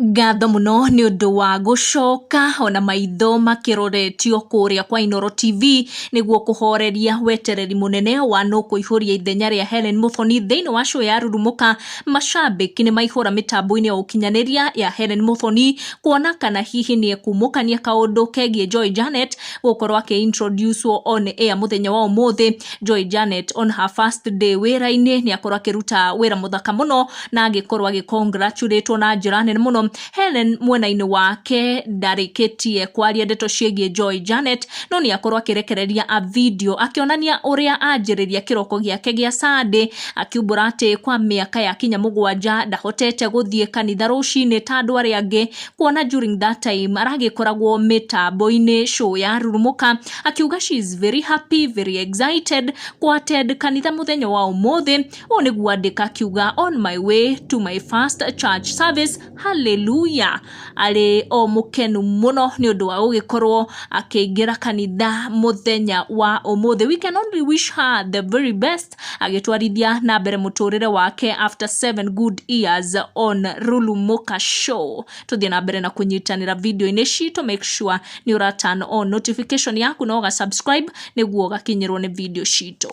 Ngatho mũno nĩ ũndũ wa gũcoka ona maitho makĩroretio kũrĩa kwa Inooro TV nĩguo kũhoreria wetereri mũnene wa nũ kũihũria ithenya rĩa Hellen Muthoni thĩinĩ wa show ya Rurumũka. Macambĩki nĩ maihũra mĩtambo-inĩ ya ũkinyanĩria ya Hellen Muthoni kuona kana hihi nĩ ekumũkania kaũndũ kegiĩ Joy Janet gũkorwo akĩ introduce on air mũthenya wa ũmũthĩ. Joy Janet on her first day wĩra-inĩ nĩ akorwo akĩruta wĩra mũthaka mũno na agĩkorwo agĩ congratulate na njĩra nene mũno. Hellen mwena-inĩ wake ndarĩkĩtie kwaria ndeto ciĩgiĩ Joy Janet, no nĩ akorwo akĩrekereria a video akĩonania ũrĩa anjĩrĩria kĩroko gĩake gĩa Sunday, akiumbũra atĩ kwa mĩaka ya kinya 7 ndahotete gũthiĩ kanitha rũcinĩ ta andũ arĩa angĩ, kuona during that time aragĩkoragwo mĩtambo-inĩ show ya Rurumũka, akiuga she is very happy, very excited kũ attend kanitha mũthenya wa ũmũthĩ. Ũũ nĩguo andĩka akiuga, "On my way to my first church service, hallelujah." Arĩ o mũkenu mũno nĩ ũndũ wa gũgĩkorwo akĩingĩra kanitha mũthenya wa ũmũthĩ. We can only wish her the very best agĩtwarithia na mbere mũtũrĩre wake after 7 good years on Rurumũka show. Tũthiĩ na mbere na kũnyitanĩra video-inĩ citũ. Make sure nĩ ũra turn on notification yaku na ũga subscribe nĩguo ũgakinyĩrwo nĩ video citũ.